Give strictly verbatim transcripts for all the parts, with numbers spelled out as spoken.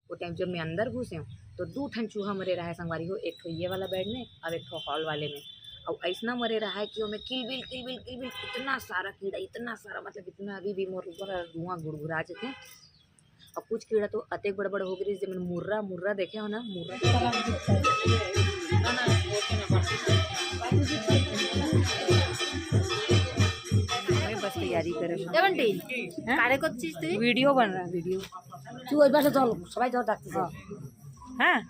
वो टाइम जब मैं अंदर घुसे हूँ, तो दू ठन चूहा मरे रहा है संगवारी हो, एक ठो ये वाला बेड में और एक ठो हॉल वाले में। और ऐसना मरे रहा है कि ओमे किलबिल, किलबिल, किलबिल, इतना सारा कीड़ा, इतना सारा, मतलब इतना, अभी भी मोर ऊपर धुआं गुड़गुड़ा जथे। और कुछ कीड़ा तो अतेक बड़ बड़ हो गए, जेमन मुर्रा, मुर्रा देखे हो ना, मुर्रा। मैं बस तैयारी करे हूँ। ए बंटी, हैं? कारे को चीज तू? वीडियो बन रहा है, वीडियो। तू एक बार से चल, सबाई चल, डाकती से। हाँ। हाँ,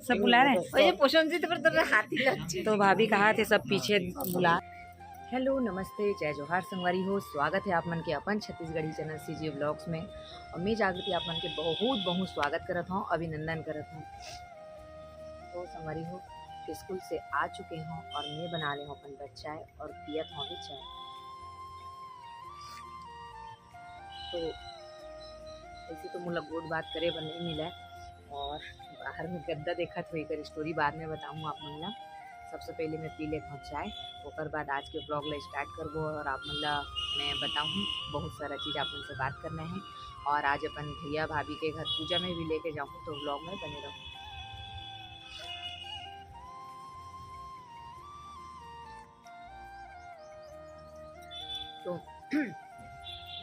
सब बुला रहे हैं। ओए, ये पोषण जी तो पर तेरा हाथी लगती। तो भाभी कहा थे सब पीछे बुला। हेलो, नमस्ते, जय जोहार संगवारी हो, स्वागत है आप मन के अपन छत्तीसगढ़ी चैनल सीजी व्लॉग्स में। और मैं जागृति आप मन के बहुत बहुत स्वागत करत हूँ, अभिनंदन करत हूँ। तो संगवारी हो, स्कूल से आ चुके हूँ और मैं बना ले हूँ अपन बर चाय और पियत हूँ अभी चाय। तो ऐसे तो मोला गोठ बात करे बर नहीं मिला है और बाहर में गद्दा देखत हुई कर स्टोरी बाद में बताऊँ आप मन ला। सबसे पहले मैं पी लेत हूँ चाय, ओकर बाद आज के व्लॉग ला स्टार्ट करबो और आप मन ला मैं बताऊँ, बहुत सारा चीज़ आप मन से बात करना है। और आज अपन भैया भाभी के घर पूजा में भी लेके जाऊँ, तो व्लॉग में बने रहूँ। तो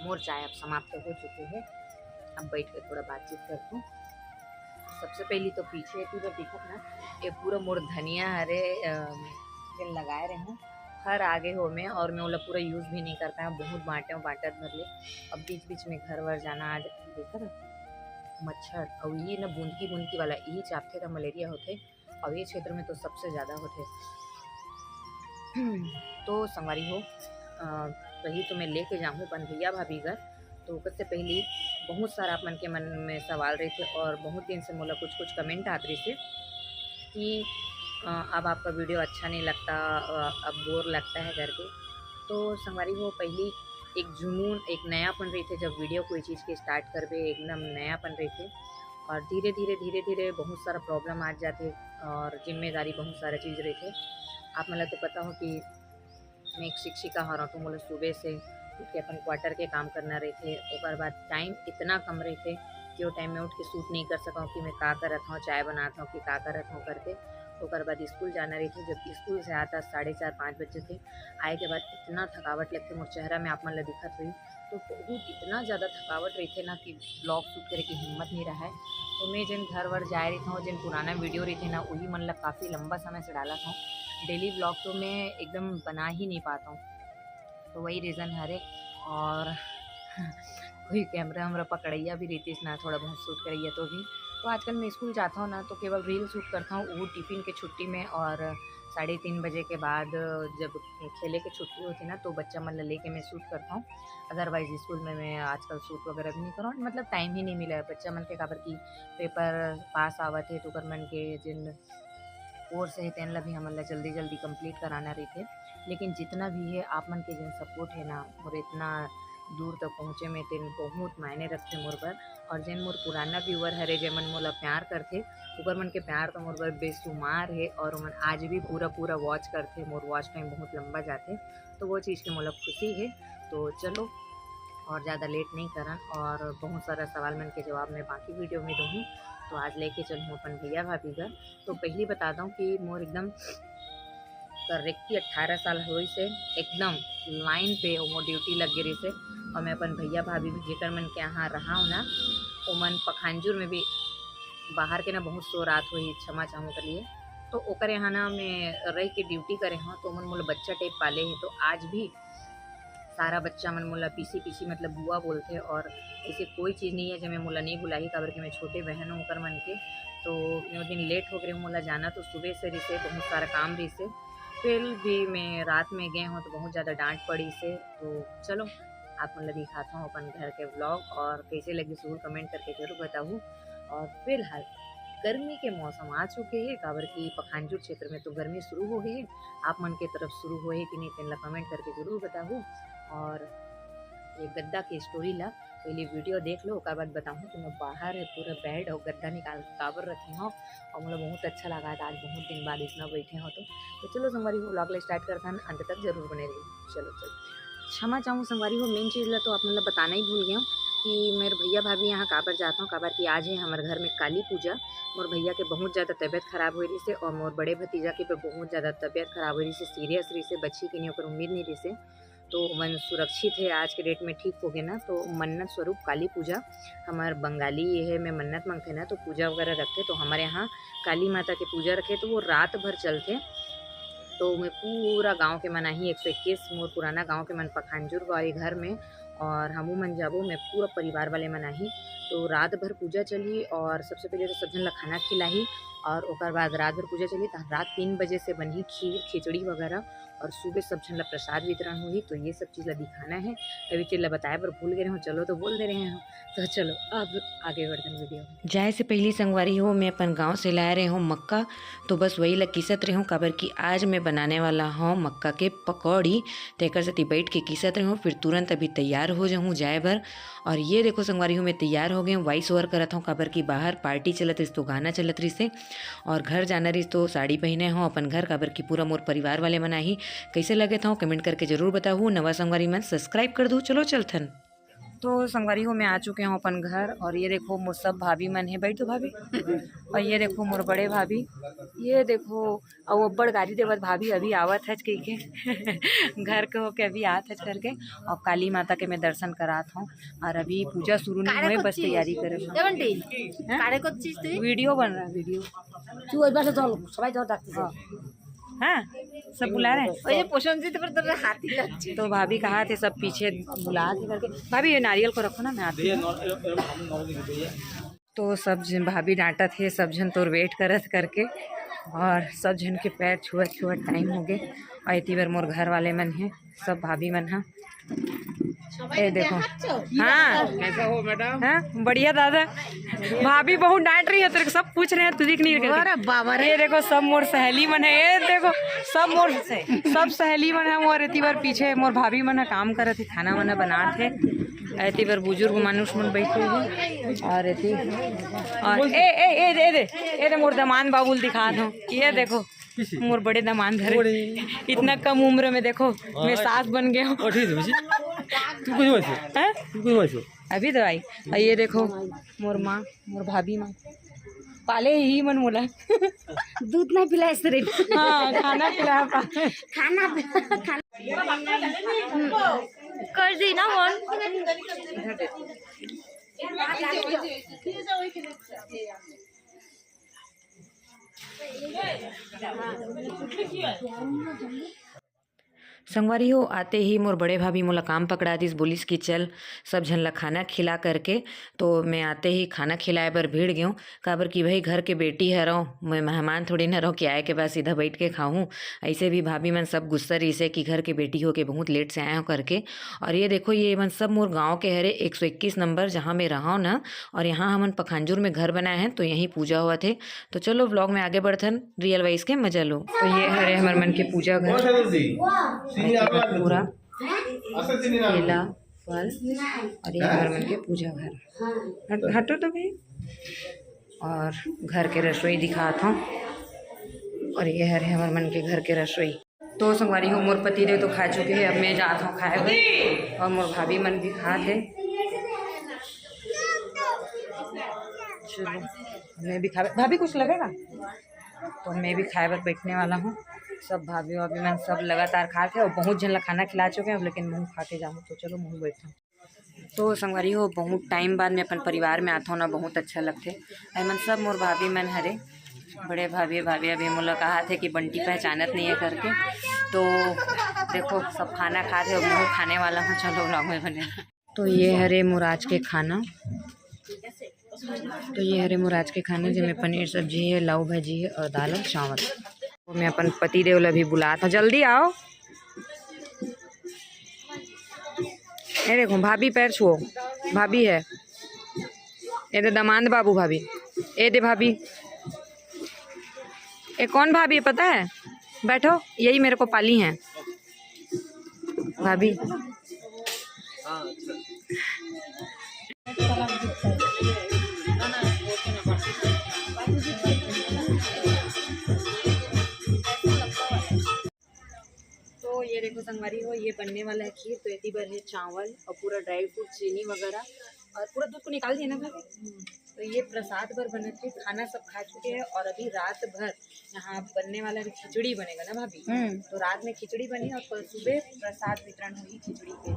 मोर चाय अब समाप्त हो चुके हैं। अब बैठ के थोड़ा बातचीत करती हूँ। सबसे पहली तो पीछे तू जब दिखत ना, ये पूरा मोर धनिया हरे, अ, जेन लगाए रहे हूँ, फर आगे हो में, और मैं ओला पूरा यूज़ भी नहीं करता है, बहुत बांटे हूँ, बांटत भर ले। अब बीच बीच में घर वर जाना, आज देखत ना मच्छर, और ये ना बूंदकी बूंदकी वाला, यही चापथे त मलेरिया होथे। और ये क्षेत्र में तो सबसे ज़्यादा होथे। तो संगवारी हो, अ, वही तो मैं लेके जाऊँ अपन भैया भाभी घर। तो ओकर से पहली बहुत सारा आप मन के मन में सवाल रहिथे और बहुत दिन से मोला कुछ कुछ कमेंट आत रहिसे कि, अ, अब आपका वीडियो अच्छा नहीं लगता, अ, अब बोर लगता है करके। तो संगवारी हो, पहली एक जुनून, एक नयापन रहिथे, जब वीडियो कोई चीज़ के स्टार्ट करबे, एकदम नयापन रहिथे। और धीरे धीरे धीरे धीरे बहुत सारा प्रॉब्लम आ जाथे और जिम्मेदारी, बहुत सारा चीज़ रहिथे। आप मन ला तो पता हो कि मैं एक शिक्षिका हरव, तो मोला सुबह से उठ के अपन क्वार्टर के काम करना रहिथे। ओकर बाद टाइम इतना कम रहिथे कि वो टाइम में उठ के शूट नहीं कर सकव कि मैं का करत हव, चाय बनात हव कि का करत हव करके। ओकर बाद स्कूल जाना रहिथे। जब स्कूल से आता साढ़े चार, पाँच बजे थे, आए के बाद इतना थकावट लगथे मोर चेहरा में, आप मन ला दिखत होही। तो बहुत इतना ज़्यादा थकावट रहिथे ना कि व्लॉग शूट करे के हिम्मत नहीं रहा है। तो मैं जेन घर वर जाए रहिथव, जेन पुराना वीडियो रहिथे ना, वही मन ला काफ़ी लंबा समय से डालत हव। डेली व्लॉग तो मैं एकदम बना ही नहीं पाता हूँ, तो वही रीज़न हरे। और कोई कैमरा वैमरा पकड़ैया भी रहितिस ना, थोड़ा बहुत शूट करैया तो भी। तो आजकल मैं स्कूल जाता हूँ ना, तो केवल रील शूट करता हूँ, वो टिफिन के छुट्टी में, और साढ़े तीन बजे के बाद जब खेले के छुट्टी होथे ना, तो बच्चा मन ला लेके मैं शूट करता हूँ। अदरवाइज स्कूल में मैं आजकल शूट वगैरह भी नहीं करव, मतलब टाइम ही नहीं मिला है बच्चा मन के, काबर कि पेपर पास आवत हे, तो ओकर मन के जिन कोर्स हे, तेन ला भी हमन ला जल्दी जल्दी कंप्लीट कराना रहिथे। लेकिन जितना भी हे, आप मन के जिन सपोर्ट हे ना, मोर इतना दूर तक पहुँचे में तेन बहुत मायने रखथे मोर बर। और जेन मोर पुराना व्यूअर हरे, जेमन मोला प्यार करथे, ओकर मन के प्यार तो मोर बर बेशुमार हे और ओमन आज भी पूरा पूरा वॉच करथे। मोर वॉच टाइम बहुत लंबा जाथे, तो वो चीज़ के मोला खुशी हे। तो चलो, और ज़्यादा लेट नहीं करन, और बहुत सारा सवाल मन के जवाब मैं बाकी वीडियो में दूँगी। तो आज लेके चलूँ अपन भैया भाभी घर। तो पहली बता दूँ कि मोर एकदम करेक्ट ही अट्ठारह साल होइस हे, एकदम लाइन पे वो मोर ड्यूटी लग गे रहिस हे। और मैं अपन भैया भाभी भी जेकर मन के यहाँ रहा हूँ ना, ओमन पखांजूर में भी बाहर के ना बहुत शोर आत होही, क्षमा चाहूँ ओकर लिए। तो ओकर यहाँ ना मैं रह के ड्यूटी करे हूँ, तो ओमन मोला बच्चा टाइप पाले हे, तो आज भी सारा बच्चा मन मोला पीसी पीसी मतलब बुआ बोलथे, और ऐसे कोई चीज़ नहीं है जेमे मोला नहीं बुलाही, काबर कि मैं छोटे बहन हूँ ओकर मन के। तो मैं वो दिन लेट हो गए, मोला जाना तो सुबह से रहिसे, बहुत सारा काम रहिसे, फिर भी मैं रात में गए हूँ तो बहुत ज़्यादा डांट पड़ी से। तो चलो, आप मन ला दिखाता हूँ अपन घर के व्लॉग, और कैसे लगी जरूर कमेंट करके जरूर बताहू। और फिलहाल गर्मी के मौसम आ चुके हे, काबर कि पखांजूर क्षेत्र में तो गर्मी शुरू हो गई है। आप मन के तरफ शुरू होए कि नहीं, तेन ला कमेंट करके जरूर बताहू। और ये गद्दा के स्टोरी ला पहले वीडियो देख लो, ओकर बाद बताहूँ कि मैं बाहर है पूरा बेड और गद्दा निकाल के काबर रखे हूँ, और मोला बहुत अच्छा लगा था, आज बहुत दिन बाद इतना बैठे हो तो। तो चलो संगवारी हो, व्लॉग ला स्टार्ट करथन, अंत तक जरूर बने रहिए। चलो चलो, क्षमा चाहूँ संगवारी हो, मेन चीज़ ला तो आप मन ला बताना ही भूल गया हूँ। कि मोर भैया भाभी यहाँ काबर जात हूँ, काबर कि आज है हमर घर में काली पूजा। मोर भैया के बहुत ज़्यादा तबीयत खराब हो रही से और मोर बड़े भतीजा के भी बहुत ज़्यादा तबीयत खराब हो रही से, सीरियस रही से, बची कि नहीं ओकर उम्मीद नहीं रही से। तो मन सुरक्षित है, आज के डेट में ठीक हो गए ना। तो मन्नत स्वरूप काली पूजा, हमार बंगाली ये है, मैं मन्नत मांगते ना तो पूजा वगैरह रखते। तो हमारे यहाँ काली माता के पूजा रखे तो वो रात भर चलते। तो मैं पूरा गांव के मन आही, एक सौ इक्कीस मोर पुराना गांव के मन पखानजूर वाले घर में, और हमू मन जाबो, मैं पूरा परिवार वाले मन आही। तो रात भर पूजा चलही और सबसे पहले तो सब झन ला खाना खिलाही और ओकर बाद रात भर पूजा चलही। तो रात तीन बजे से बनही खीर खिचड़ी वगैरह और सुबह सब झन ला प्रसाद वितरण होही। तो ये सब चीज़ ला दिखाना है, अभी चीज़ ला बताए बर भूल गए रहूँ, चलो तो बोल दे रहे हैं। तो चलो अब आगे बढ़ते हैं वीडियो में। जाए से पहली संगवारी हो, मैं अपन गांव से लाए रहे हूँ मक्का, तो बस वही ला किसत रहे हूँ, काबर कि आज मैं बनाने वाला हूँ मक्का के पकौड़ी। तेकर सेती बैठ के किसत रहे हूँ, फिर तुरंत अभी तैयार हो जाऊँ जाए बर। और ये देखो संगवारी हो, मैं तैयार हो गए हूँ, वॉइस ओवर करत हूँ, काबर कि बाहर पार्टी चलत रहिस तो गाना चलत रहिस से, और घर जाना रहिस तो साड़ी पहने हूँ अपन घर, काबर कि पूरा मोर परिवार वाले मन आही। कैसे लगे था कमेंट करके जरूर बताहू, नवा संगवारी मन सब्सक्राइब कर दू। चलो चलथन। तो संगवारी हो, मैं आ चुके हूँ अपन घर और ये देखो मोर सब भाभी मन है, बैठ जाओ भाभी। और ये देखो मोर बड़े भाभी, ये देखो, और वो बड़ गाड़ी देवत भाभी अभी आवत है कह के घर के होके अभी आत है करके। और काली माता के मैं दर्शन करात हूँ और अभी पूजा शुरू नहीं हुए, बस तैयारी करे। हैं? कारे को चीज थी? वीडियो बन रहा है, वीडियो। तू एक बार से चल, सबाई चल, डाकते से। हाँ। हाँ, सब बुला रहे हैं। ओए, पोषण जी तो पर तोरा हाथी लग। तो भाभी कहा थे सब पीछे बुला थे करके। भाभी, ये नारियल को रखो ना, मैं आती हूँ। तो सब जन भाभी डांटत हे, सब जन तोर वेट करत करके, और सब जन के पैर छुअत छुअत टाइम हो गए। और इतनी बार मोर घर वाले मन है, सब भाभी मन हा। ए देखो, हाँ। कैसा हो मैडम? हाँ, बढ़िया दादा। भाभी बहुत डांट रही है तेरे को, सब पूछ रहे हैं, तू दिख नहीं रहे। अरे बाबा रे। ये देखो, सब मोर सहेली मन है। ये देखो, सब मोर, सब सहेली मन है मोर। इतनी बार पीछे मोर भाभी मन है, काम करत है, खाना वाना बनात है। इतनी बार बुजुर्ग मानुष मन बैठे हैं और इतनी, और ए ए ए दे, ए दे, ए दे मोर दमान बाबू ल दिखात हूँ। ये देखो, मोर बड़े दमान धरे। इतना कम उम्र में देखो, मैं सास बन गया हूँ। ओ, ठीक है, बुझी। तू कुछ मत सोच। हैं? तू कुछ मत सोच। अभी तो आई। और ये देखो, मोर माँ, मोर भाभी माँ पाले ही मन मोला। दूध नहीं पिलाए सिर्फ। हाँ, खाना खिलाया पा-, खाना पिला-, खाना। कर दी ना फोन। संगवारी हो, आते ही मोर बड़े भाभी मोला काम पकड़ा दिस, बोलिस कि चल, सब झन ला खाना खिला करके। तो मैं आते ही खाना खिलाए बर भिड़ गेंव, काबर कि भाई, घर के बेटी हरव, मैं मेहमान थोड़ी न हरव कि आए के बाद सीधा बैठ के खाहूँ। ऐसे भी भाभी मन सब गुस्सा रहिसे कि घर के बेटी होके बहुत लेट से आए हो करके। और ये देखो, ये मन सब मोर गाँव के हरे, एक सौ इक्कीस नंबर, जहाँ मैं रहव ना, और यहाँ हमन पखांजूर में घर बनाए हैं, तो यहीं पूजा होवत हे। तो चलो vlog में आगे बढ़थन, रियल वाइज के मजा लो। तो ये हरे हमर मन के पूजा घर, पूरा केला, फल, और ये हमर मन के पूजा घर। हट-, हटो तो भाई। और घर के रसोई दिखात हूँ, और ये हरे हमर मन के घर के रसोई। तो संगवारी हो, मोर पति देव तो खा चुके हैं, अब मैं जात हूँ खाए बर, और मोर भाभी मन भी खात हे। चलो, मैं भी खाए, भाभी कुछ लगेगा? तो मैं भी खाए बर बैठने वाला हूँ। सब भाभी वाभी मन सब लगातार खात हे, और बहुत झन ला खाना खिला चुके हैं, लेकिन महूँ खा के जाऊँ। तो चलो, महूँ बैठूँ। तो संगवारी हो, बहुत टाइम बाद में अपन परिवार में आत हो ना, बहुत अच्छा लगथे। एमन सब मोर भाभी मन हरे, बड़े भाभी, भाभी अभी मोला कहा थे कि बंटी पहचानत नहीं है करके। तो देखो, सब खाना खा थे, अब मैं खाने वाला हूँ। चलो, vlog में बने। तो ये हरे मोर आज के खाना, तो ये हरे मोर आज के खाना, जेमे पनीर सब्जी है, लाऊ भाजी है और दाल और चावल। तो मैं अपन पति देव ला भी बुलात हूँ, जल्दी आओ। ए देखो, भाभी पैर छुओ, भाभी है। ए दे दमांद बाबू भाभी, ए दे भाभी। ए कौन भाभी है पता है? बैठो, यही मेरे को पाली हैं भाभी। तो ये देखो संगवारी हो, ये बनने वाला है खीर। तो एती बर है चावल और पूरा ड्राई फ्रूट, चीनी वगैरह, और पूरा दूध को निकाल दिया ना भाभी। तो ये प्रसाद भर बने थे, खाना सब खा चुके हैं और अभी रात भर यहाँ बनने वाला भी खिचड़ी बनेगा ना भाभी। हम्म। तो रात में खिचड़ी बनी और कल सुबह प्रसाद वितरण होगी खिचड़ी के।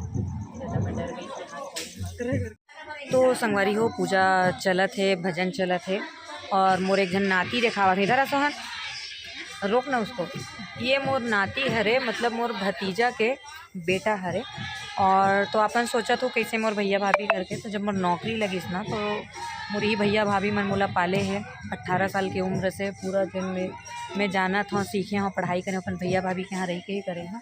तो मैं डर गई थी, हाथ पाँव मत करे करके। तो संगवारी हो, पूजा चलत हे, भजन चलत हे और मोर एक झन नाती देखावत हे। इधर आ सोहन, रोक ना उसको। ये मोर नाती हरे, मतलब मोर भतीजा के बेटा हरे। और तो अपन सोचत हो कैसे मोर भैया भाभी करके, तो जब मोर नौकरी लगिस ना, तो मोर ही भैया भाभी मन मोला पाले हे। अट्ठारह साल के उम्र से पूरा दिन में मैं जानत हूँ, सीखे हूँ, पढ़ाई करे, अपन भैया भाभी के यहाँ रह के ही करे हूँ।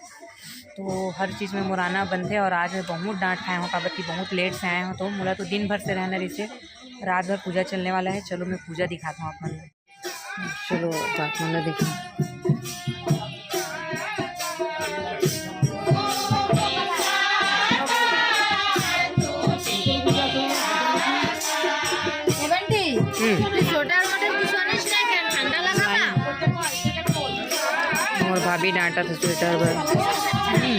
तो हर चीज़ में मोर आना बनथे और आज मैं बहुत डांट खाए हूँ, काबर कि बहुत लेट से आए हूँ, तो मोला तो दिन भर से रहना रहिसे। रात भर पूजा चलने वाला है। चलो मैं पूजा दिखाता हूँ अपन। चलो, बात मन ला देखो। ए बंटी, हम्म। तू स्वेटर वोटर कुछ नहीं है क्या? ठंडा लगा था? मोर भाभी डांटत हे स्वेटर बर। ए,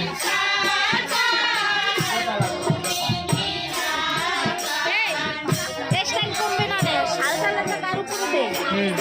वेस्टर्न कॉम्बिनेशन है, साल साल का दारू पूरी दे। हम्म।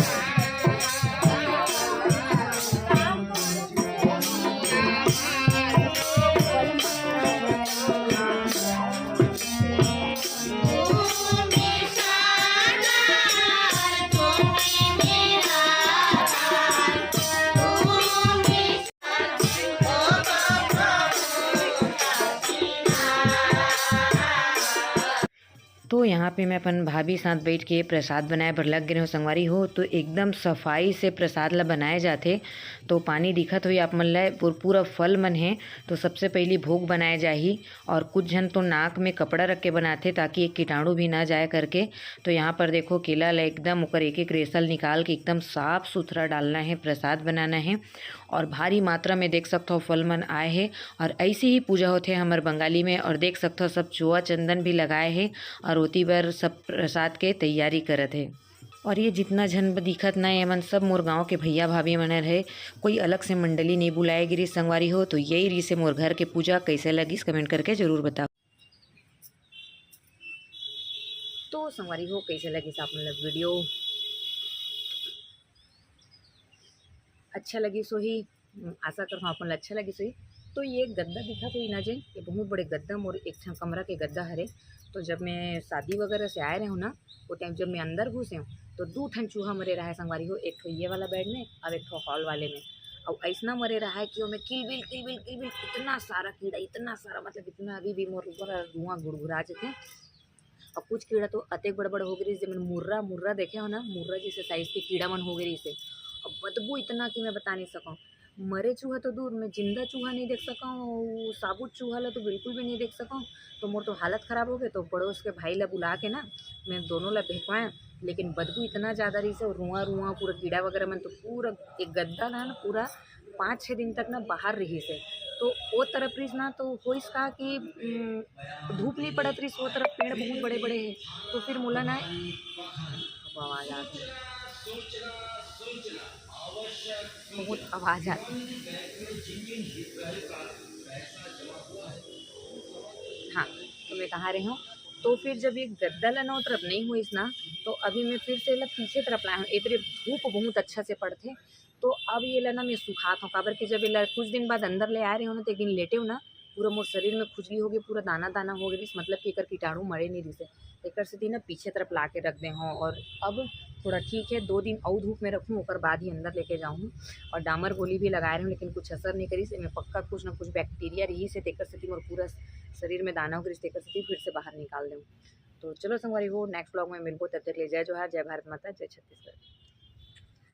तो यहाँ पे मैं अपन भाभी साथ बैठ के प्रसाद बनाए बर लग गए हूँ संगवारी हो। तो एकदम सफाई से प्रसाद ला बनाए जाथे। तो पानी दिखत हुई आप मन ला, पूर-, पूरा फल मन है। तो सबसे पहली भोग बनाए जाही और कुछ झन तो नाक में कपड़ा रख के बनाथे ताकि एक कीटाणु भी ना जाए करके। तो यहाँ पर देखो केला ला एकदम ओकर एक एक रेसा ल निकाल के एकदम साफ सुथरा डालना है, प्रसाद बनाना है। और भारी मात्रा में देख सकथव फल मन आए हे। और ऐसी ही पूजा होथे हमर बंगाली में। और देख सकथव सब चोआ चंदन भी लगाए हे और ओती बर सब प्रसाद के तैयारी करत हे। और ये जितना झन ब-, दिखत ना, ये मन सब मोर गांव के भैया भाभी मन रहे, कोई अलग से मंडली नहीं बुलाए गिरी संगवारी हो। तो यही रही से मोर घर के पूजा कैसे लगिस, कमेंट करके जरूर बताओ। तो संगवारी हो, कैसे लगिस आप मन ला वीडियो? अच्छा लगिस होही, आशा करथों आप मन ला अच्छा लगिस होही। तो ये गद्दा दिखत होही ना जे, ये बहुत बड़े गद्दा, मोर एक ठन कमरा के गद्दा हरे। तो जब मैं शादी वगैरह से आए रहे हूँ ना, वो टाइम जब मैं अंदर घुसे हूँ, तो दू ठन चूहा मरे रहा है संगवारी हो, एक ठो ये वाला बेड में और एक ठो हॉल वाले में। और ऐसना मरे रहा है कि वो में किलबिल, किलबिल, किलबिल, इतना सारा कीड़ा, इतना सारा, मतलब इतना, अभी भी मोर ऊपर धुआं गुड़गुड़ा जाथे। और कुछ कीड़ा तो अतेक बड़ बड़ हो गे रहिस, जेमन मुर्रा, मुर्रा देखे हो ना, मुर्रा जैसे साइज के कीड़ा मन हो गे रहिस हे। और बदबू इतना कि मैं बता नहीं सकूँ। मरे चूहा तो दूर, मैं जिंदा चूहा नहीं देख सकूँ, वो साबुत चूहा ला तो बिल्कुल भी नहीं देख सकूँ। तो मोर तो हालत खराब हो गए। तो पड़ोस के भाई ला बुला के ना, मैं दोनों ला फेंकवाए, लेकिन बदबू इतना ज़्यादा रहिस हे, रुआ रुआ पूरा कीड़ा वगैरह मन, तो पूरा एक गद्दा ला ना पूरा पाँच छः दिन तक ना बाहर रहिस हे। तो वो तरफ रहिस ना, तो होइस का कि, उम, धूप नहीं पड़त रहिस, वो तरफ पेड़ बहुत बड़े बड़े हे। तो फिर मोला ना, आवाज आत हे, बहुत आवाज आत हे। हाँ, तो मैं कहाँ रहे हूँ, तो फिर जब ये गद्दा ला ना वो तरफ नहीं होइस ना, तो अभी मैं फिर से ला पीछे तरफ लाए हूँ। ए तरे धूप बहुत अच्छा से पड़थे, तो अब ये ला ना मैं सुखात हूँ, काबर कि जब ये ला कुछ दिन बाद अंदर ले आए रहे हो ना, तो एक दिन लेटे हो ना, पूरा मोर शरीर में खुजली हो गई, पूरा दाना दाना हो गई, मतलब कि एकर कीटाणु मरे नहीं रहिस हे। एकर सेती ना पीछे तरफ ला के रख दे हूँ। और अब थोड़ा ठीक है, दो दिन अउ धूप में रखूँ, ओकर बाद ही अंदर लेके जाऊँ। और डामर गोली भी लगाए रहे हूँ, लेकिन कुछ असर नहीं करिस। एमे पक्का कुछ ना कुछ बैक्टीरिया रहिस हे, तेकर सेती मोर पूरा शरीर में दाना हो गइस, तेकर सेती फिर से बाहर निकाल देहूँ। तो चलो संगवारी हो, नेक्स्ट व्लॉग में मिलबो, तब तक ले जय जोहार, जय भारत माता, जय छत्तीसगढ़।